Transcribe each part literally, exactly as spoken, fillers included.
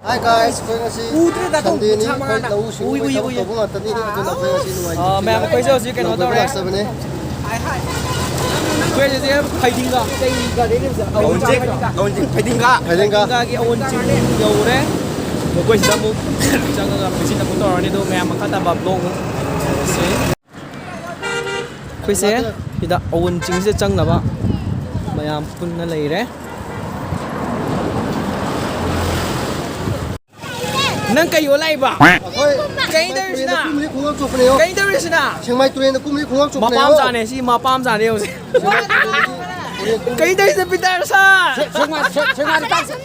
Hi guys, ꯑꯩꯈꯣꯏ ꯉꯁꯤ ꯎꯗ꯭ꯔꯦꯗ, ꯑꯗꯨꯝ ꯁꯟꯗꯦꯅꯤ, ꯃꯁꯥ ꯑꯩꯈꯣꯏ ꯃꯉꯥꯜꯗ ꯂꯧꯎ ꯁꯤꯡꯎꯕꯒꯤ ꯎꯏ, ꯎꯏ, ꯊꯕꯛ ꯎꯏ꯫ ꯇꯧꯕ ꯉꯥꯛꯇꯅꯤ, ꯑꯗꯨꯅ ꯑꯩꯈꯣꯏ ꯉꯁꯤ ꯅꯨꯡꯉꯥꯏ ꯑꯥ, ꯃꯌꯥꯝ, ꯑꯩꯈꯣꯏꯁꯦ ꯍꯧꯖꯤꯛ ꯀꯩꯅꯣ ꯂꯝ ꯀꯣꯏꯕ ꯇꯧꯔꯦ꯫ ꯂꯥꯛꯆꯕꯅꯦ꯫ ꯑꯩꯈꯣꯏ ꯍꯧꯖꯤꯛ ꯐꯩꯗꯤꯡꯒꯥ, ꯀꯩ ꯒꯥꯔꯗꯦꯟ ꯍꯥꯏꯕꯁꯦ? ꯑꯋꯨꯟ ꯆꯤꯡ, ꯑꯋꯨꯟ ꯆꯤꯡ, ꯐꯩꯗꯤꯡꯒꯥ꯫ ꯐꯩꯗꯤꯡꯒꯥ꯫ ꯐꯩꯗꯤꯡꯒꯥꯒꯤ ꯑꯋꯨꯟ ꯆꯤꯡ ꯌꯧꯔꯦ꯫ ꯃꯈꯣꯏꯁꯤꯗ ꯑꯃꯨꯛ ꯆꯪꯉꯒ visit ꯑꯃꯨꯛ ꯇꯧꯔꯅꯤ, ꯑꯗꯨꯒ ꯃꯌꯥꯝ ꯃꯈꯥ ꯇꯥꯕ vlog ꯑꯃꯨꯛ ꯇꯧꯁꯤ꯫ ꯑꯩꯈꯣꯏꯁꯦ ꯁꯤꯗ ꯑꯋꯨꯟ ꯆꯤꯡꯁꯤꯗ ꯆꯪꯅꯕ ꯃꯌꯥꯝ ꯄꯨꯟꯅ ꯂꯩꯔꯦ꯫ ꯅꯪ ꯀꯩ ꯌꯣꯜꯂꯛꯏꯕ? ꯑꯩꯈꯣꯏ ꯀꯩ ꯇꯧꯔꯤꯁꯤꯅ? ꯀꯨꯝꯂꯤ ꯈꯣꯡꯎꯞ ꯆꯣꯠꯄꯅꯦ, ꯌꯣ꯫ ꯀꯩ ꯇꯧꯔꯤꯁꯤꯅ? ꯁꯦꯡꯃꯥꯏ ꯇꯨꯔꯦꯟꯗ ꯀꯨꯝꯂꯤ ꯈꯣꯡꯎꯞ ꯆꯣꯠꯄꯅꯦ, ꯃꯄꯥ ꯌꯣ꯫ ꯃꯆꯥꯅꯦ ꯁꯤ, ꯃꯄꯥ ꯃꯆꯥꯅꯦ ꯍꯧꯖꯤꯛ꯫ ꯁꯦꯡꯃꯥꯏ ꯇꯨꯔꯦꯟꯗꯒꯤ ꯇꯨꯔꯦꯟ ꯀꯨꯝꯂꯤ꯫ ꯀꯩ ꯇꯧꯔꯤꯁꯤꯅ ꯄꯤꯇꯔ ꯁꯥꯔ? ꯁꯦ-, ꯁꯦꯡꯃꯥꯏ, ꯁꯦ-, ꯁꯦꯡꯃꯥꯏꯗ ꯆꯥꯛ-,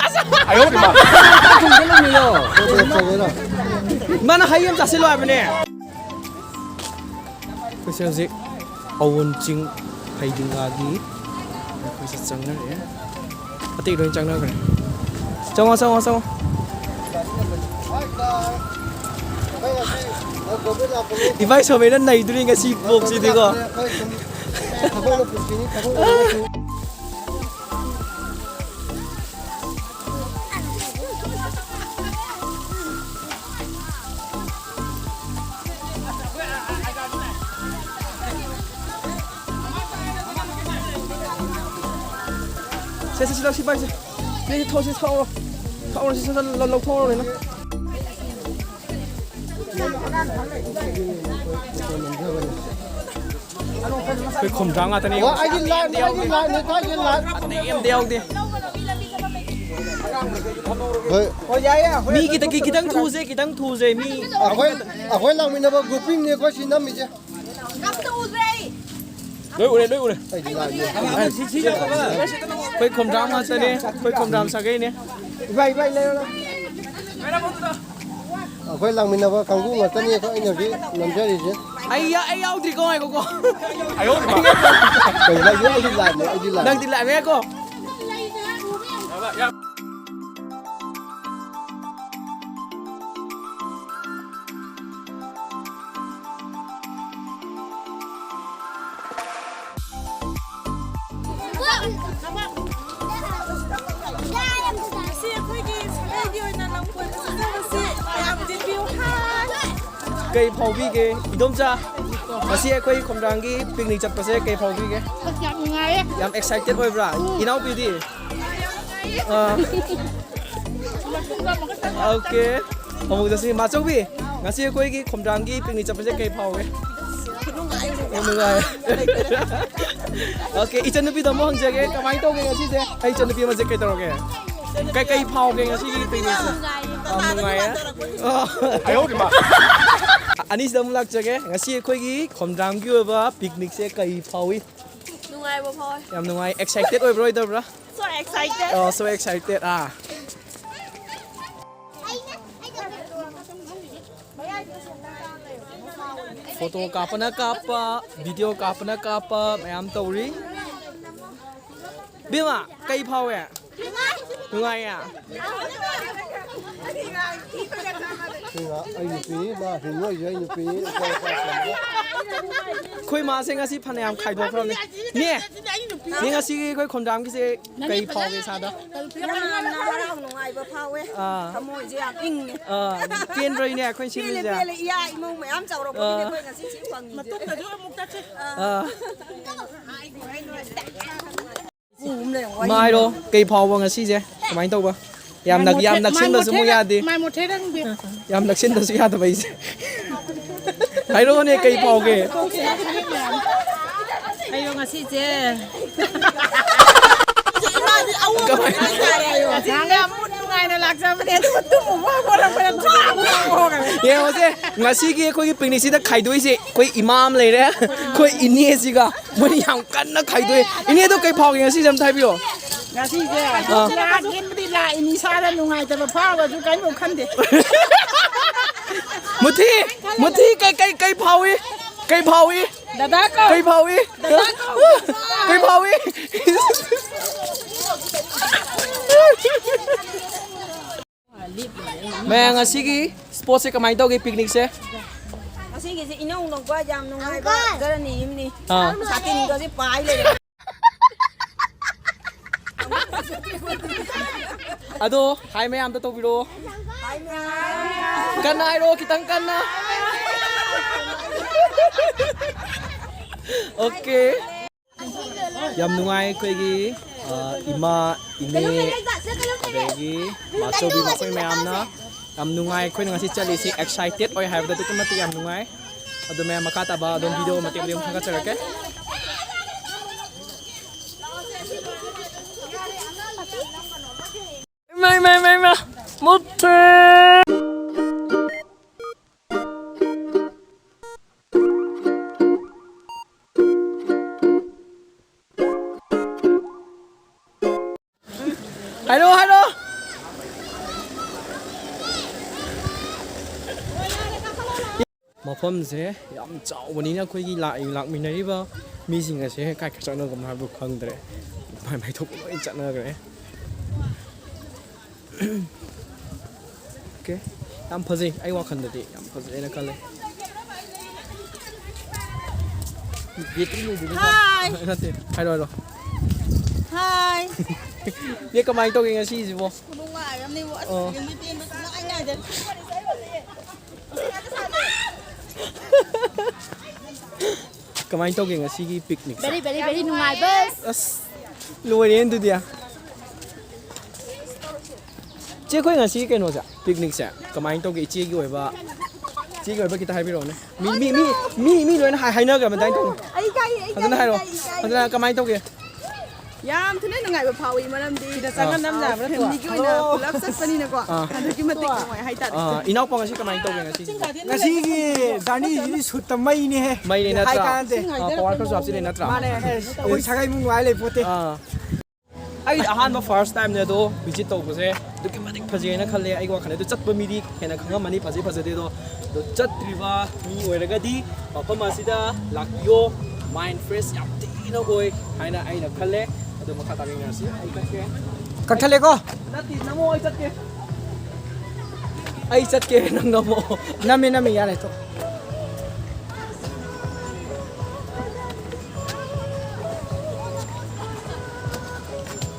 ꯑꯁ! ꯑꯌꯣ ꯃꯥ꯫ ꯆꯥꯛ ꯊꯣꯡꯖꯜꯂꯝꯃꯤꯌꯣ꯫ ꯃꯥꯅ ꯍꯩ ꯑꯃ ꯆꯥꯁꯤꯜꯂꯣ ꯍꯥꯏꯕꯅꯦ꯫ ꯑꯩꯈꯣꯏꯁꯦ ꯍꯧꯖꯤꯛ ꯑꯋꯨꯟ ꯆꯤꯡ ꯐꯩꯗꯤꯡꯒꯥꯒꯤ ꯑꯩꯈꯣꯏꯁꯦ ꯆꯪꯅꯔꯛꯑꯦ꯫ ꯑꯇꯩ ꯂꯣꯏ ꯆꯪꯅꯈ꯭ꯔꯦ꯫ ꯆꯪꯉꯣ, ꯆꯪꯉꯣ, ꯆꯪꯉꯣ꯫ ꯏꯕꯥꯏ ꯁꯣꯃꯦꯅ ꯅꯩꯗꯣꯔꯤ ꯉꯁꯤ vlogꯁꯤꯗꯤꯀꯣ꯫ ꯁꯦ, ꯁꯦ, ꯁꯤ ꯂꯧ, ꯁꯤ ꯄꯥꯏꯁꯦ꯫ ꯁꯤ, ꯁꯤ ꯊꯣꯛ, ꯁꯤ ꯊꯣꯛꯑꯣ꯫ ꯊꯣꯛꯑꯣ, ꯁꯤ ꯁꯠ ꯁꯠ ꯂꯧ-, ꯂꯧꯊꯣꯛꯑꯣ ꯂꯣꯏꯅ꯫ ꯑꯩꯈꯣꯏ ꯈꯨꯝꯗ꯭ꯔꯥ ꯉꯥꯛꯇꯅꯦ꯫ ꯑꯣ, ꯑꯩꯒꯤ line, ꯑꯩꯒꯤ line, ꯑꯩꯒꯤ line꯫ ꯑꯇꯩ ꯑꯝꯇ ꯌꯥꯎꯗꯦ꯫ ꯍꯣꯏ꯫ ꯃꯤ ꯈꯤꯇꯪ, ꯈꯤꯇꯪ ꯊꯨꯁꯦ, ꯈꯤꯇꯪ ꯊꯨꯁꯦ, ꯃꯤ꯫ ꯑꯩꯈꯣꯏ, ꯑꯩꯈꯣꯏ ꯂꯥꯛꯃꯤꯟꯅꯕ groupingꯅꯦ ꯑꯩꯈꯣꯏ ꯁꯤ ꯅꯝꯃꯤꯁꯦ꯫ ꯑꯝꯇ ꯎꯗ꯭ꯔꯦ ꯑꯩ꯫ ꯂꯣꯏ ꯎꯔꯦ, ꯂꯣꯏ ꯎꯔꯦ꯫ ꯑꯩꯈꯣꯏ ꯈꯣꯝꯗ꯭ꯔꯥꯝ ꯉꯥꯛꯇꯅꯦ, ꯑꯩꯈꯣꯏ ꯈꯣꯝꯗ꯭ꯔꯥꯝ ꯁꯥꯒꯩꯅꯦ꯫ ꯏꯕꯥꯏ, ꯏꯕꯥꯏ, ꯂꯩꯔꯣ꯫ ꯑꯩꯈꯣꯏ ꯂꯥꯛꯃꯤꯟꯅꯕ ꯀꯥꯡꯕꯨ ꯉꯥꯛꯇꯅꯤ ꯑꯩꯈꯣꯏ ꯑꯩꯅ ꯍꯧꯖꯤꯛ ꯅꯝꯖꯔꯤꯁꯦ꯫ ꯑꯩ ꯌꯥ-, ꯑꯩ ꯌꯥꯎꯗ꯭ꯔꯤꯀꯣ, ꯉꯥꯏꯈꯣꯀꯣ꯫ ꯀꯩꯅꯣ, ꯑꯩꯗꯤ, ꯑꯩꯗꯤ ꯂꯥꯛꯑꯦ, ꯑꯩꯗꯤ ꯂꯥꯛꯑꯦ꯫ ꯅꯪꯗꯤ ꯂꯥꯛꯑꯦꯀꯣ꯫ ꯁꯤ ꯑꯩꯈꯣꯏꯒꯤ ꯁꯥꯒꯩꯒꯤ ꯑꯣꯏꯅ ꯀꯩ ꯐꯥꯎꯕꯤꯒꯦ ꯏꯗꯣꯝꯆꯥ? ꯉꯁꯤ ꯑꯩꯈꯣꯏ ꯈꯣꯝꯗ꯭ꯔꯥꯡꯒꯤ ꯄꯤꯛꯅꯤꯛ ꯆꯠꯄꯁꯦ ꯀꯩ ꯐꯥꯎꯕꯤꯒꯦ? ꯑꯁ, ꯌꯥꯝ ꯅꯨꯡꯉꯥꯏꯌꯦ꯫ ꯌꯥꯝ ꯑꯦꯛꯁꯥꯏꯇꯦꯠ ꯑꯣꯏꯕ꯭ꯔꯥ? ꯏꯅꯥꯎꯄꯤꯗꯤ? ꯑꯥ, ꯑꯣꯀꯦ꯫ ꯑꯃꯨꯛ ꯆꯠꯁꯤ꯫ ꯃꯥꯆꯧꯕꯤ, ꯉꯁꯤ ꯑꯩꯈꯣꯏꯒꯤ ꯈꯣꯝꯗ꯭ꯔꯥꯡꯒꯤ ꯄꯤꯛꯅꯤꯛ ꯆꯠꯄꯁꯦ ꯀꯩ ꯐꯥꯎꯒꯦ? ꯌꯥꯝ ꯅꯨꯡꯉꯥꯏ꯫ ꯑꯣꯀꯦ, ꯏꯆꯟꯅꯨꯄꯤꯗ ꯑꯃꯨꯛ ꯍꯪꯖꯒꯦ, ꯀꯃꯥꯏꯅ ꯇꯧꯒꯦ ꯉꯁꯤꯁꯦ? ꯑꯩ ꯏꯆꯟꯅꯨꯄꯤ ꯑꯃꯁꯦ ꯀꯩ ꯇꯧꯔꯒꯦ? ꯀꯩ ꯀꯩ ꯐꯥꯎꯒꯦ ꯉꯁꯤꯒꯤ ꯄꯤꯛꯅꯤꯛꯁꯦ? ꯌꯥꯝ ꯅꯨꯡꯉꯥꯏꯌꯦ꯫ ꯑꯣ꯫ ꯑꯅꯤꯁꯤꯗ ꯑꯃꯨꯛ ꯂꯥꯛꯆꯒꯦ꯫ ꯉꯁꯤ ꯑꯩꯈꯣꯏꯒꯤ ꯈꯣꯝꯗ꯭ꯔꯥꯝꯒꯤ ꯑꯣꯏꯕ ꯄꯤꯛꯅꯤꯛꯁꯦ ꯀꯩ ꯐꯥꯎꯏ? ꯅꯨꯡꯉꯥꯏꯕ ꯐꯥꯎꯋꯦ꯫ ꯌꯥꯝ ꯅꯨꯡꯉꯥꯏ꯫ ꯑꯦꯛꯁꯥꯏꯇꯦꯠ ꯑꯣꯏꯕ꯭ꯔꯥ ꯑꯣꯏꯗꯕ꯭ꯔꯥ? So excited. ꯑꯣ, so excited. ꯑꯥ꯫ ꯐꯣꯇꯣ ꯀꯥꯞꯄꯅ ꯀꯥꯞꯄ, ꯚꯤꯗꯤꯑꯣ ꯀꯥꯞꯄꯅ ꯀꯥꯞꯄ ꯃꯌꯥꯝ ꯇꯧꯔꯤ꯫ ꯕꯦꯝꯃ, ꯀꯩ ꯐꯥꯎꯋꯦ? ꯅꯨꯡꯉꯥꯏꯌꯦ? ꯁꯤꯒ ꯑꯩ ꯅꯨꯄꯤꯅꯤ, ꯃꯥ ꯍꯤꯡꯉꯣꯏꯁꯦ ꯑꯩ ꯅꯨꯄꯤꯅꯤ꯫ ꯑꯩꯈꯣꯏ ꯃꯥꯁꯦ ꯉꯁꯤ ꯐꯅꯌꯥꯝ ꯈꯥꯏꯗꯣꯛꯈ꯭ꯔꯕꯅꯦ꯫ ꯅꯦ, ꯅꯦ, ꯉꯁꯤꯒꯤ ꯑꯩꯈꯣꯏ ꯈꯣꯝꯗ꯭ꯔꯥꯝꯒꯤꯁꯦ ꯀꯩ ꯐꯥꯎꯒꯦ ꯏꯁꯥꯗ? ꯌꯥꯝꯅ ꯍꯔꯥꯎ ꯅꯨꯡꯉꯥꯏꯕ ꯐꯥꯎꯋꯦ꯫ ꯑꯥ꯫ ꯊꯃꯣꯏꯁꯦ ꯌꯥꯝ ꯏꯪꯉꯦ꯫ ꯑꯥ, ꯄꯦꯟꯕ꯭ꯔꯣ ꯏꯅꯦ ꯑꯩꯈꯣꯏ ꯄꯦꯜꯂꯦ ꯁꯤꯜꯂꯤꯁꯦ? ꯄꯦꯜꯂꯦ, ꯏꯌꯥ ꯏꯃꯧ ꯃꯌꯥꯝ ꯆꯥꯎꯔꯛꯄꯒꯤꯅꯦ ꯑꯥ꯫ ꯑꯩꯈꯣꯏ ꯉꯁꯤ ꯁꯤ ꯐꯪꯉꯤꯁꯦ꯫ ꯑꯥ꯫ ꯃꯥꯏꯔꯣ, ꯀꯩ ꯐꯥꯎꯕ ꯉꯁꯤꯁꯦ? ꯀꯃꯥꯏꯅ ꯇꯧꯕ? ꯌꯥꯝ ꯅꯛ-, ꯌꯥꯝ ꯅꯛꯁꯤꯟꯕꯁꯨ ꯑꯃꯨꯛ ꯌꯥꯗꯦ꯫ ꯃꯥꯏ ꯃꯣꯊꯦ ꯅꯪꯗꯤ꯫ ꯌꯥꯝ ꯅꯛꯁꯤꯟꯕꯁꯨ ꯌꯥꯗꯕ ꯑꯩꯁꯦ꯫ ꯍꯥꯏꯔꯛꯑꯣꯅꯦ, ꯀꯩ ꯐꯥꯎꯒꯦ? ꯑꯩꯌꯣ, ꯉꯁꯤꯁꯦ ꯀꯃꯥꯏꯅ? ꯌꯥꯝ ꯃꯨꯠ ꯅꯨꯡꯉꯥꯏꯅ ꯂꯥꯛꯆꯕꯅꯦ, ꯑꯗꯨꯒ ꯇꯨꯝꯃꯨꯕ ꯍꯧꯒꯠꯂꯛꯄꯗ ꯊ꯭ꯔꯣ ꯊ꯭ꯔꯣ ꯍꯧꯒꯠꯂꯦ꯫ ꯌꯦꯡꯉꯣꯁꯦ, ꯉꯁꯤꯒꯤ ꯑꯩꯈꯣꯏꯒꯤ ꯄꯤꯛꯅꯤꯛꯁꯤꯗ ꯈꯥꯏꯗꯣꯛꯏꯁꯦ ꯑꯩꯈꯣꯏ ꯏꯃꯥ ꯑꯃ ꯂꯩꯔꯦ, ꯑꯩꯈꯣꯏ ꯏꯅꯦꯁꯤꯒ, ꯃꯣꯏꯅ ꯌꯥꯝ ꯀꯟꯅ ꯈꯥꯏꯗꯣꯛꯑꯦ꯫ ꯏꯅꯦꯗꯣ ꯀꯩ ꯐꯥꯎꯒꯦ ꯉꯁꯤꯁꯦ ꯑꯝꯇ ꯍꯥꯏꯕꯤꯌꯣ꯫ ꯉꯁꯤꯁꯦ ꯂꯥꯛꯀꯦꯅꯕꯨꯗꯤ ꯂꯥꯛꯏꯅꯤ, ꯏꯁꯥꯗ ꯅꯨꯡꯉꯥꯏꯇꯕ ꯐꯥꯎꯔꯁꯨ ꯀꯔꯤꯝ ꯈꯟꯗꯦ꯫ ꯃꯨꯊꯤ, ꯃꯨꯊꯤ, ꯀꯩ, ꯀꯩ, ꯀꯩ ꯐꯥꯎꯏ? ꯀꯩ ꯐꯥꯎꯏ? ꯗꯗꯥ ꯀꯧ꯫ ꯀꯩ ꯐꯥꯎꯏ? ꯀꯩ ꯐꯥꯎꯏ? ꯃꯌꯥꯝ, ꯉꯁꯤꯒꯤ ꯁ꯭ꯄꯣꯠꯁꯦ ꯀꯃꯥꯏꯅ ꯇꯧꯒꯦ, ꯄꯤꯛꯅꯤꯛꯁꯦ? ꯉꯁꯤꯒꯤꯁꯦ ꯏꯅꯧ ꯅꯧꯕ ꯌꯥꯝ ꯅꯨꯡꯉꯥꯏꯕ ꯖꯔꯅꯤ ꯑꯃꯅꯤ꯫ ꯑꯥ꯫ ꯁꯥꯇꯤꯟꯒꯁꯦ ꯄꯥꯏ ꯂꯩꯔꯦ꯫ ꯑꯗꯣ ꯍꯥꯏ ꯃꯌꯥꯝꯗ ꯇꯧꯕꯤꯔꯛꯑꯣ꯫ ꯍꯥꯏ ꯃꯌꯥꯝ꯫ ꯀꯟꯅ ꯍꯥꯏꯔꯛꯑꯣ, ꯈꯤꯇꯪ ꯀꯟꯅ꯫ ꯑꯣꯀꯦ꯫ ꯌꯥꯝ ꯅꯨꯡꯉꯥꯏ ꯑꯩꯈꯣꯏꯒꯤ, ꯑ, ꯏꯃꯥ, ꯏꯅꯦ, ꯑꯗꯒꯤ ꯃꯥꯆꯧꯕꯤ ꯃꯈꯣꯏ ꯃꯌꯥꯝꯅ꯫ ꯌꯥꯝ ꯅꯨꯡꯉꯥꯏ ꯑꯩꯈꯣꯏꯅ ꯉꯁꯤ ꯆꯠꯂꯤꯁꯤ, ꯑꯦꯛꯁꯥꯏꯇꯦꯠ ꯑꯣꯏ ꯍꯥꯏꯕꯗ ꯑꯗꯨꯛꯀꯤ ꯃꯇꯤꯛ ꯌꯥꯝ ꯅꯨꯡꯉꯥꯏ꯫ ꯑꯗꯨ ꯃꯌꯥꯝ ꯃꯈꯥ ꯇꯥꯕ ꯑꯗꯨꯝ ꯚꯤꯗꯤꯑꯣ ꯃꯇꯦꯛ ꯃꯇꯦꯛ ꯑꯃ ꯊꯥꯒꯠꯆꯔꯛꯀꯦ꯫ ꯏꯃꯥ, ꯏꯃꯥ, ꯏꯃꯥ, ꯏꯃꯥ! ꯃꯨꯠꯈ꯭ꯔꯦ! ꯍꯥꯏꯔꯣ, ꯍꯥꯏꯔꯣ! ꯃꯐꯝꯁꯦ ꯌꯥꯝ ꯆꯥꯎꯕꯅꯤꯅ ꯑꯩꯈꯣꯏꯒꯤ ꯂꯥꯛꯏ-, ꯂꯥꯛꯃꯤꯟꯅꯔꯤꯕ ꯃꯤꯁꯤꯡ ꯑꯁꯦ ꯀꯥꯏ ꯀꯥꯏ ꯆꯠꯅꯒ꯭ꯔꯕꯅꯣ ꯍꯥꯏꯕꯗꯨ ꯈꯪꯗ꯭ꯔꯦ꯫ ꯃꯥꯏ ꯃꯥꯏ ꯊꯣꯛꯄ ꯂꯣꯏ ꯆꯠꯅꯈ꯭ꯔꯦ꯫ ꯑꯣꯀꯦ꯫ ꯌꯥꯝ ꯐꯖꯩ꯫ ꯑꯩ ꯋꯥꯈꯜꯗꯗꯤ ꯌꯥꯝ ꯐꯖꯩꯅ ꯈꯜꯂꯦ꯫ ꯕꯦꯇ꯭ꯔꯤ ꯂꯣꯏꯗꯣꯏꯅꯤ꯫ ꯍꯥꯏ꯫ ꯅꯠꯇꯦ꯫ ꯍꯥꯏꯔꯣ, ꯍꯥꯏꯔꯣ꯫ ꯍꯥꯏ꯫ ꯅꯦ, ꯀꯃꯥꯏꯅ ꯇꯧꯒꯦ ꯉꯁꯤꯁꯤꯕꯣ? ꯈꯨꯅꯨꯡꯉꯥꯏ ꯑꯃꯅꯤꯕꯨ꯫ ꯑꯁ, ꯑꯣ꯫ ꯂꯝꯕꯤ ꯇꯦꯟꯕ ꯁꯨꯡꯅꯨꯡꯉꯥꯏ ꯅꯨꯡꯉꯥꯏꯗꯦ꯫ ꯀꯃꯥꯏꯅ ꯇꯧꯒꯦ ꯉꯁꯤꯒꯤ ꯄꯤꯛꯅꯤꯛꯁꯦ? Very, very, very ꯅꯨꯡꯉꯥꯏꯕ꯫ ꯑꯁ, ꯂꯣꯏꯔꯦ ꯑꯗꯨꯗꯤ꯫ ꯆꯦ, ꯑꯩꯈꯣꯏ ꯉꯁꯤꯒꯤ ꯀꯩꯅꯣꯁꯦ, ꯄꯤꯛꯅꯤꯛꯁꯦ ꯀꯃꯥꯏꯅ ꯇꯧꯒꯦ? ꯏꯆꯦꯒꯤ ꯑꯣꯏꯕ, ꯏꯆꯦꯒꯤ ꯑꯣꯏꯕ ꯈꯤꯇ ꯍꯥꯏꯕꯤꯔꯛꯑꯣꯅꯦ꯫ ꯃꯤ, ꯃꯤ, ꯃꯤ, ꯃꯤ, ꯃꯤ ꯂꯣꯏꯅ ꯍꯥꯏ-, ꯍꯥꯏꯅꯈ꯭ꯔꯕ ꯑꯗꯨꯃꯥꯏꯅ ꯇꯧꯅꯤ꯫ ꯑꯩ ꯏꯀꯥꯏꯌꯦ, ꯑꯩ ꯐꯖꯅ ꯏꯀꯥꯏꯌꯦ, ꯍꯥꯏꯔꯛꯑꯣ꯫ ꯏꯀꯥꯏꯌꯦ, ꯏꯀꯥꯏꯌꯦ꯫ ꯐꯖꯅ ꯀꯃꯥꯏꯅ ꯇꯧꯒꯦ? ꯌꯥꯝ ꯊꯤꯅ ꯅꯨꯡꯉꯥꯏꯕ ꯐꯥꯎꯏ, ꯃꯔꯝꯗꯤ ꯁꯤꯗ ꯆꯪꯉꯝ ꯑꯥ꯫ ꯅꯝ ꯌꯥꯕ ꯅꯠꯇ꯭ꯔꯣ? ꯐꯦꯃꯤꯂꯤꯒꯤ ꯑꯣꯏꯅ ꯑꯣ꯫ ꯄꯨꯂꯞ ꯆꯠꯄꯅꯤꯅꯀꯣ, ꯑꯥ꯫ ꯑꯗꯨꯛꯀꯤ ꯃꯇꯤꯛ ꯅꯨꯡꯉꯥꯏ ꯍꯥꯏꯇꯥꯔꯦ꯫ ꯑꯥ, ꯏꯅꯥꯎꯄꯥ ꯉꯁꯤ ꯀꯃꯥꯏꯅ ꯇꯧꯒꯦ ꯉꯁꯤ? ꯉꯁꯤꯒꯤ ꯖꯔꯅꯤꯁꯤꯗꯤ ꯁꯨꯠꯇ ꯃꯩꯅꯦꯍꯦ꯫ ꯃꯩꯅꯦ ꯍꯥꯏ ꯅꯠꯇ꯭ꯔꯥ? ꯀꯥꯟꯅꯗꯦ꯫ ꯑꯥ, ꯄꯋꯥꯔ ꯈꯔꯁꯨ ꯍꯥꯞꯆꯤꯜꯂꯦ ꯅꯠꯇ꯭ꯔꯥ? ꯃꯥꯅꯦ, ꯑꯦꯁ, ꯑꯩꯈꯣꯏ ꯁꯥꯒꯩ ꯏꯃꯨꯡ ꯅꯨꯡꯉꯥꯏ ꯂꯩꯄꯣꯠꯇꯦ꯫ ꯑꯥ꯫ ꯑꯩ ꯑꯍꯥꯟꯕ ꯐꯥꯔꯁ ꯇꯥꯏꯝꯅꯦ ꯑꯗꯣ ꯚꯤꯖꯤꯠ ꯇꯧꯕꯁꯦ ꯑꯗꯨꯛꯀꯤ ꯃꯇꯤꯛ ꯐꯖꯩ ꯍꯥꯏꯅ ꯈꯜꯂꯦ꯫ ꯑꯩꯒꯤ ꯋꯥꯈꯜꯗ ꯑꯗꯨ ꯆꯠꯄ ꯃꯤꯗꯤ ꯍꯦꯟꯅ ꯈꯪꯉꯝꯃꯅꯤ ꯐꯖꯩ ꯐꯖꯗꯦꯗꯣ꯫ ꯑꯗꯣ ꯆꯠꯇ꯭ꯔꯤꯕ ꯃꯤ ꯑꯣꯏꯔꯒꯗꯤ ꯃꯐꯝ ꯑꯁꯤꯗ ꯂꯥꯛꯄꯤꯌꯣ, ꯃꯥꯏꯟ ꯐ꯭ꯔꯦꯁ ꯌꯥꯝ ꯊꯤꯅ ꯑꯣꯏ ꯍꯥꯏꯅ ꯑꯩꯅ ꯈꯜꯂꯦ꯫ ꯑꯗꯣ ꯃꯈꯥ ꯇꯥꯃꯤꯟꯅꯔꯁꯤ꯫ ꯑꯩ ꯆꯠꯀꯦ꯫ ꯀꯛꯊꯠꯂꯦꯀꯣ? ꯅꯠꯇꯦ, ꯅꯝꯃꯣ, ꯑꯩ ꯆꯠꯀꯦ꯫ ꯑꯩ ꯆꯠꯀꯦ, ꯅꯪ ꯅꯝꯃꯣ꯫ ꯅꯝꯃꯦ, ꯅꯝꯃꯦ, ꯌꯥꯔꯦ, ꯇꯣꯛ꯫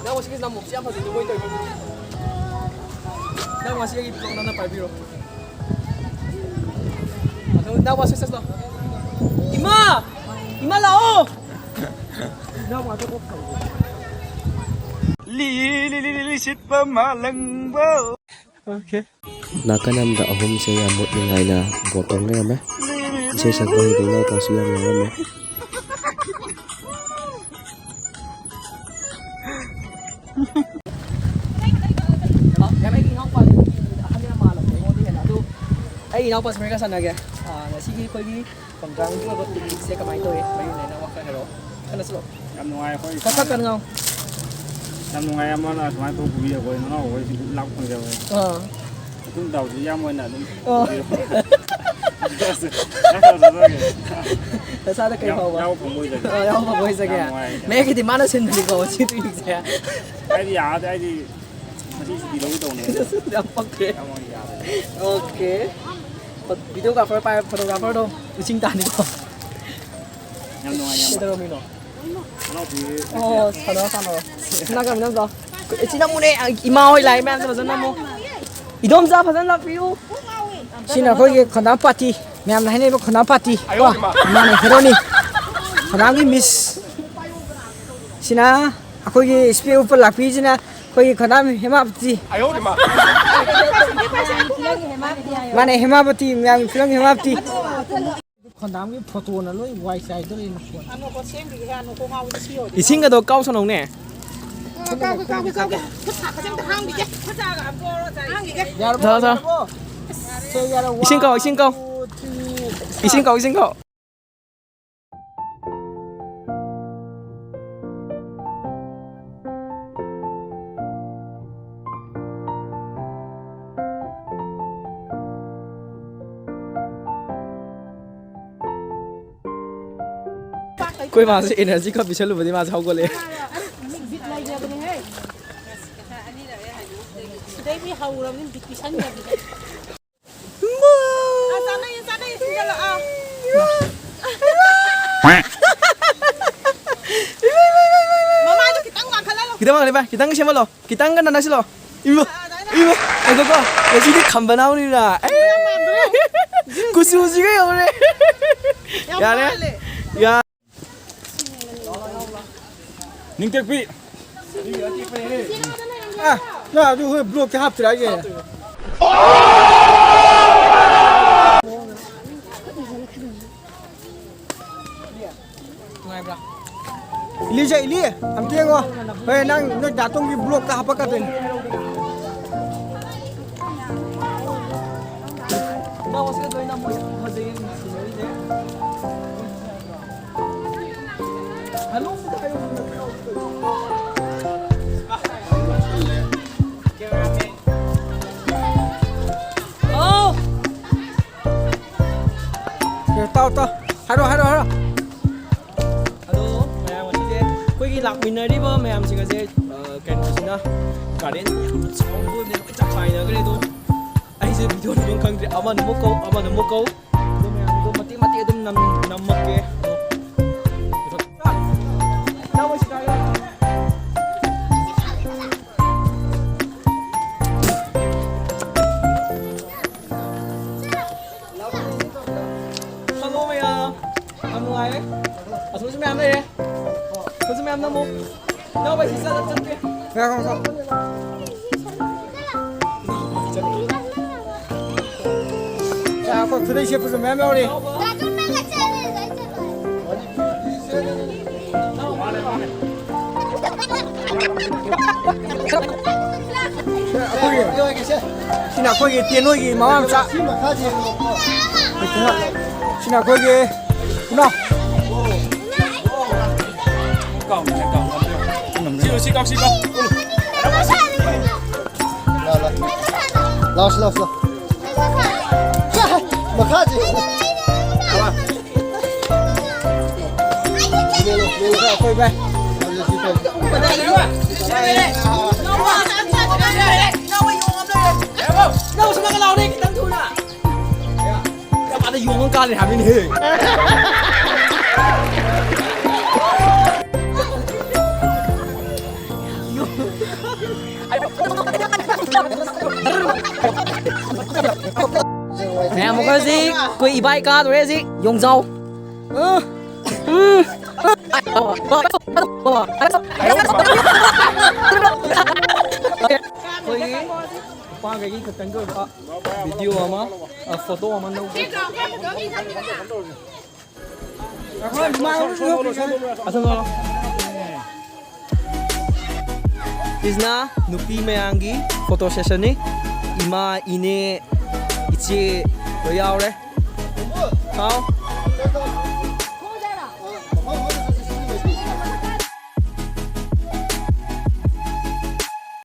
ꯅꯪ ꯉꯁꯤꯒꯤ ꯅꯝꯃꯣ, ꯁꯤ ꯌꯥꯝ ꯐꯖꯩ, ꯃꯣꯏ ꯇꯧꯔꯤꯕ꯫ ꯅꯪ ꯉꯁꯤ ꯑꯩꯒꯤ ꯕ꯭ꯂꯣꯛ ꯅꯪꯅ ꯄꯥꯏꯕꯤꯔꯣ꯫ ꯑꯗꯣ ꯅꯪ ꯋꯥꯁꯤ ꯆꯠꯂꯣ꯫ ꯏꯃꯥ! ꯏꯃꯥ ꯂꯥꯛꯑꯣ! ꯏꯅꯥꯎ ꯃꯥꯗꯣ ꯑꯣꯛ ꯊꯝꯒꯦ꯫ ꯂꯤ, ꯂꯤ, ꯂꯤ, ꯂꯤ, ꯂꯤ, ꯁꯤꯠꯄ ꯃꯥꯂꯪꯕ꯫ Okay. ꯅꯥꯀꯟ ꯑꯃꯗ ꯑꯍꯨꯝꯁꯦ ꯌꯥꯝ ꯃꯨꯠ ꯅꯨꯡꯉꯥꯏꯅ ꯕꯣꯠ ꯇꯣꯡ ꯂꯩꯔꯝꯃꯦ꯫ ꯏꯁꯩ ꯁꯛꯄ ꯍꯩꯕ ꯏꯅꯥꯎꯄꯥꯁꯨ ꯌꯥꯝ ꯌꯥꯎꯔꯝꯃꯦ꯫ ꯌꯥꯝ ꯑꯩꯒꯤ ꯏꯅꯥꯎꯄꯥꯁꯦ ꯑꯍꯟ ꯌꯥꯝ ꯃꯥꯜꯂꯕꯅꯦ ꯑꯩꯉꯣꯟꯗ ꯍꯦꯟꯅ꯫ ꯑꯗꯨ ꯑꯩ ꯏꯅꯥꯎꯄꯥꯁꯦ ꯍꯣꯔꯦꯟꯒ ꯁꯥꯟꯅꯒꯦ꯫ ꯑꯥ, ꯉꯁꯤꯒꯤ ꯑꯩꯈꯣꯏꯒꯤ ꯄꯝꯖꯥꯡꯒꯤ ꯑꯣꯏꯕ ꯄꯤꯛꯅꯤꯛꯁꯦ ꯀꯃꯥꯏꯅ ꯇꯧꯋꯤ? ꯃꯔꯤ ꯂꯩꯅꯕ ꯈꯔ ꯍꯥꯏꯔꯛꯑꯣ꯫ ꯈꯟꯅꯁꯤꯔꯣ? ꯌꯥꯝ ꯅꯨꯡꯉꯥꯏ ꯑꯩꯈꯣꯏ ꯈꯔ ꯈꯔ ꯀꯟꯅ ꯉꯥꯡꯉꯨ꯫ ꯌꯥꯝ ꯅꯨꯡꯉꯥꯏ ꯑꯃꯅ ꯁꯨꯃꯥꯏꯅ ꯊꯣꯛꯄ ꯈꯨꯕꯤ ꯑꯩꯈꯣꯏ ꯅꯅꯥꯎ ꯑꯩꯈꯣꯏ ꯁꯤ ꯂꯥꯛ ꯐꯪꯖꯕ꯫ ꯑꯥ꯫ ꯑꯗꯨꯝ ꯇꯧꯁꯤ ꯏꯌꯥꯝꯕ ꯑꯣꯏꯅ ꯑꯗꯨꯝ ꯑꯣ꯫ ꯇꯧꯕꯤꯔꯣ꯫ ꯅꯁꯥꯗ ꯀꯩ ꯌꯥꯎ-, ꯐꯥꯎꯕ? ꯌꯥꯎꯕ ꯐꯪꯕ ꯑꯣꯏꯖꯒꯦ꯫ ꯑꯥ, ꯌꯥꯎꯕ ꯐꯪꯕ ꯑꯣꯏꯖꯒꯦ꯫ ꯌꯥꯝ ꯅꯨꯡꯉꯥꯏ꯫ ꯃꯌꯦꯛꯀꯤꯗꯤ ꯃꯥꯅ ꯁꯤꯟꯕꯅꯤꯀꯣ ꯁꯤ ꯄꯤꯛꯅꯤꯛꯁꯦ꯫ ꯑꯩꯗꯤ ꯌꯥꯗꯦ, ꯑꯩꯗꯤ ꯉꯁꯤ ꯁꯨꯇꯤ ꯂꯧꯒꯦ ꯇꯧꯅꯦ꯫ ꯌꯥꯝ ꯄꯛꯇ꯭ꯔꯦ꯫ ꯌꯥꯝ ꯌꯥꯗꯦ꯫ Okay꯫ ꯚꯤꯗꯤꯑꯣꯒ꯭ꯔꯥꯐꯔ ꯄꯥꯏ-, ꯐꯣꯇꯣꯒ꯭ꯔꯥꯐꯔꯗꯣ ꯎꯆꯤꯡ ꯇꯥꯅꯤꯀꯣ꯫ ꯌꯥꯝ ꯅꯨꯡꯉꯥꯏ, ꯌꯥꯝ ꯀꯩꯗꯧꯔꯝꯃꯤꯅꯣ? ꯅꯅꯥꯎꯄꯤ꯫ ꯑꯣ, ꯁꯥꯟꯅꯔꯣ, ꯁꯥꯟꯅꯔꯣ꯫ ꯅꯪ ꯀꯩꯅꯣ ꯇꯧ꯫ ꯏꯆꯤꯟ ꯅꯃꯨꯅꯦ, ꯏꯃꯥ ꯍꯣꯏ ꯂꯥꯛꯑꯦ ꯃꯌꯥꯝꯁꯦ ꯐꯖꯅ ꯅꯝꯃꯣ꯫ ꯏꯗꯣꯝꯆꯥ ꯐꯖꯅ ꯂꯥꯛꯄꯤꯌꯨ꯫ ꯁꯤꯅ ꯑꯩꯈꯣꯏꯒꯤ ꯈꯣꯟꯗꯥꯝ ꯄꯥꯔꯇꯤ, ꯃꯌꯥꯝꯅ ꯍꯥꯏꯅꯔꯤꯕ ꯈꯣꯟꯗꯥꯝ ꯄꯥꯔꯇꯤ꯫ ꯀꯣ, ꯏꯃꯥꯅ ꯍꯦꯔꯣꯅꯤ꯫ ꯈꯣꯟꯗꯥꯝꯒꯤ ꯃꯤꯁ꯫ ꯁꯤꯅ ꯑꯩꯈꯣꯏꯒꯤ ꯏꯁꯄꯦꯛ ꯎꯞꯄ ꯂꯥꯛꯄꯤꯁꯤꯅ ꯑꯩꯈꯣꯏꯒꯤ ꯈꯣꯟꯗꯥꯝ ꯍꯦꯃꯥꯄꯇꯤ꯫ ꯃꯥꯅꯦ, ꯍꯦꯃꯥꯄꯇꯤ, ꯃꯌꯥꯝꯒꯤ ꯐꯤꯂꯝꯒꯤ ꯍꯦꯃꯥꯄꯇꯤ꯫ ꯈꯣꯟꯗꯥꯝꯒꯤ ꯐꯣꯇꯣꯅ ꯂꯣꯏ ꯋꯥꯏ ꯆꯥꯏꯗꯣꯔꯦ ꯃꯈꯣꯟ꯫ ꯏꯁꯤꯡꯒꯗꯣ ꯀꯥꯎꯁꯅꯧꯅꯦ꯫ ꯀꯥꯎꯒꯦ, ꯀꯥꯎꯒꯦ, ꯀꯥꯎꯒꯦ꯫ ꯈꯨꯠ ꯁꯥ ꯈꯖꯤꯡꯗ ꯍꯥꯡꯈꯤꯒꯦ꯫ ꯍꯥꯡꯈꯤꯒꯦ꯫ ꯌꯥꯔꯕꯣ? ꯊꯥ, ꯊꯥ꯫ ꯌꯥꯔꯕꯣ? ꯁꯦ, ꯌꯥꯔꯦ꯫ ꯏꯁꯤꯡ ꯀꯥꯎ, ꯏꯁꯤꯡ ꯀꯥꯎ꯫ One, two, three꯫ ꯏꯁꯤꯡ ꯀꯥꯎ, ꯏꯁꯤꯡ ꯀꯥꯎ꯫ ꯑꯩꯈꯣꯏ ꯃꯥꯁꯦ energy ꯈꯔ ꯄꯤꯁꯜꯂꯨꯕꯗꯤ ꯃꯥꯁꯦ ꯍꯧꯒꯠꯂꯛꯑꯦ꯫ ꯕꯤꯠ ꯂꯩꯈ꯭ꯔꯕꯅꯦꯍꯦ꯫ ꯁꯤꯗꯩꯗꯤ ꯍꯧꯔꯕꯅꯤ ꯕꯤꯠ ꯄꯤꯁꯟꯈ꯭ꯔꯕꯅꯤ꯫ ꯑꯥ, ꯆꯥꯅꯩꯌꯦ, ꯆꯥꯅꯩꯌꯦ, ꯊꯤꯟꯖꯜꯂꯛꯑꯣ꯫ ꯃꯃꯥꯏꯗꯣ ꯈꯤꯇꯪ ꯋꯥꯡꯈꯠꯍꯜꯂꯣ꯫ ꯈꯤꯇꯪ ꯋꯥꯡꯈꯠꯂꯦ, ꯚꯥꯏ, ꯈꯤꯇꯪ ꯁꯦꯝꯍꯜꯂꯣ, ꯈꯤꯇꯪ ꯀꯟꯅ ꯅꯛꯁꯤꯜꯂꯣ꯫ ꯏꯃꯥ, ꯏꯃꯥ, ꯉꯥꯏꯈꯣꯀꯣ, ꯉꯁꯤꯗꯤ ꯈꯝꯕ ꯅꯥꯎꯅꯤꯅ꯫ ꯑꯦ! ꯀꯨꯆꯨꯁꯤꯒ ꯌꯧꯔꯦ꯫ ꯌꯥꯔꯦ꯫ ꯌꯥ-, ꯅꯤꯡꯇꯦꯛꯄꯤ꯫ ꯑ, ꯅꯪ ꯑꯗꯨ ꯍꯣꯏ ꯕ꯭ꯂꯣꯛꯇꯤ ꯍꯥꯞꯇ꯭ꯔꯥ ꯑꯩꯒꯤ? ꯅꯨꯡꯉꯥꯏꯕ꯭ꯔꯥ? ꯏꯂꯤꯁꯦ, ꯏꯂꯤ, ꯑꯝꯇ ꯌꯦꯡꯉꯣ꯫ ꯍꯣꯏ, ꯅꯪ ꯅꯣꯏ ꯗꯥꯇꯣꯝꯒꯤ ꯕ꯭ꯂꯣꯛꯇ ꯍꯥꯄꯛꯀꯗꯣꯏꯅꯤ꯫ ꯏꯅꯥꯎ, ꯉꯁꯤꯒꯤꯗꯣ ꯑꯩꯅ ꯃꯣꯏ ꯐꯖꯩ ꯁꯤꯅꯔꯤꯁꯦ꯫ ꯍꯜꯂꯣ꯫ ꯍꯥꯎ꯫ ꯇꯥꯎ, ꯇꯥꯎ꯫ ꯍꯥꯏꯔꯣ, ꯍꯥꯏꯔꯣ, ꯍꯥꯏꯔꯣ꯫ ꯑꯗꯣ ꯃꯌꯥꯝ ꯑꯁꯤꯁꯦ ꯑꯩꯈꯣꯏꯒꯤ ꯂꯥꯛꯃꯤꯟꯅꯔꯤꯕ ꯃꯌꯥꯝꯁꯤꯡ ꯑꯁꯦ, ꯑ, ꯀꯩꯅꯣꯁꯤꯅ ꯒꯥꯔꯗꯦꯟ ꯌꯥꯝꯅ ꯆꯥꯎꯕ ꯑꯣꯏꯕꯅꯤꯅ ꯂꯣꯏ ꯆꯥꯛꯈꯥꯏꯅꯈ꯭ꯔꯦ꯫ ꯑꯗꯣ ꯑꯩꯁꯦ ꯚꯤꯗꯤꯑꯣ ꯅꯝꯐꯝ ꯈꯪꯗ꯭ꯔꯦ꯫ ꯑꯃꯅ ꯑꯃꯨꯛ ꯀꯧ, ꯑꯃꯅ ꯑꯃꯨꯛ ꯀꯧ꯫ ꯑꯗꯣ ꯃꯌꯥꯝꯗꯣ ꯃꯇꯦꯛ ꯃꯇꯦꯛ ꯑꯗꯨꯝ ꯅꯝ-, ꯅꯝꯃꯛꯀꯦ꯫ ꯑꯗꯣ ꯏꯅꯥꯎ ꯃꯣꯏꯁꯤ ꯀꯥꯏ ꯂꯩ? ꯍꯜꯂꯣ ꯃꯌꯥꯝ, ꯌꯥꯝ ꯅꯨꯡꯉꯥꯏꯔꯦ꯫ ꯑꯁꯣꯝꯁꯨ ꯃꯌꯥꯝ ꯂꯩꯔꯦ꯫ ꯑꯁꯣꯝꯁꯨ ꯃꯌꯥꯝ ꯅꯝꯃꯣ꯫ ꯏꯅꯥꯎ ꯑꯩ ꯁꯤ ꯆꯠꯂ ꯆꯠꯀꯦ꯫ ꯉꯥꯏꯈꯣ, ꯉꯥꯏꯈꯣ꯫ ꯉꯥꯏꯈꯣ, ꯈꯨꯗꯩ ꯁꯦꯠꯄꯁꯨ ꯃꯌꯥꯝ ꯌꯥꯎꯔꯤ꯫ ꯑꯩꯈꯣꯏꯒꯤ, ꯁꯤꯅ ꯑꯩꯈꯣꯏꯒꯤ ꯇꯦꯅꯣꯏꯒꯤ ꯃꯃꯥ ꯃꯆꯥ꯫ ꯁꯤꯅ ꯑꯩꯈꯣꯏꯒꯤ ꯄꯨꯅꯥ꯫ ꯁꯤ ꯀꯥꯎ, ꯁꯤ ꯀꯥꯎ꯫ ꯂꯥꯎ, ꯂꯥꯎ꯫ ꯂꯥꯎ, ꯁꯤ ꯂꯥꯎ, ꯁꯤ ꯂꯥꯎ꯫ ꯃꯈꯥꯁꯦ꯫ ꯃꯦꯂꯣ, ꯃꯦꯂꯣ꯫ ꯑꯩꯈꯣꯏ ꯚꯥꯏ꯫ ꯅꯪ ꯁꯨꯝ ꯂꯥꯎꯅꯦ, ꯈꯤꯇꯪ ꯊꯨꯅ꯫ ꯀꯃꯥꯏꯅ ꯌꯣꯡ ꯑꯃ ꯀꯥꯜꯂꯤ ꯍꯥꯏꯕꯅꯤꯅꯦꯍꯦ? ꯃꯌꯥꯝ, ꯑꯩꯈꯣꯏ ꯍꯧꯖꯤꯛ ꯑꯩꯈꯣꯏ ꯏꯕꯥꯏ ꯀꯥꯗꯣꯔꯦ ꯍꯧꯖꯤꯛ ꯌꯣꯡꯖꯥꯎ꯫ ꯎꯝ꯫ ꯎꯝ꯫ ꯑꯩꯈꯣꯏꯒꯤ ꯅꯨꯄꯥꯈꯩꯒꯤ ꯈꯛꯇꯪꯒꯤ ꯑꯣꯏꯕ ꯚꯤꯗꯤꯑꯣ ꯑꯃ, ꯑ, ꯐꯣꯇꯣ ꯑꯃ ꯂꯧꯒꯦ꯫ ꯑꯁꯣꯝꯗ ꯂꯥꯛꯑꯣ꯫ ꯁꯤꯁꯤꯅ ꯅꯨꯄꯤ ꯃꯌꯥꯝꯒꯤ ꯐꯣꯇꯣ ꯁꯦꯁꯟꯅꯤ꯫ ꯏꯃꯥ, ꯏꯅꯦ, ꯏꯆꯦ ꯂꯣꯏ ꯌꯥꯎꯔꯦ꯫ ꯍꯥꯎ꯫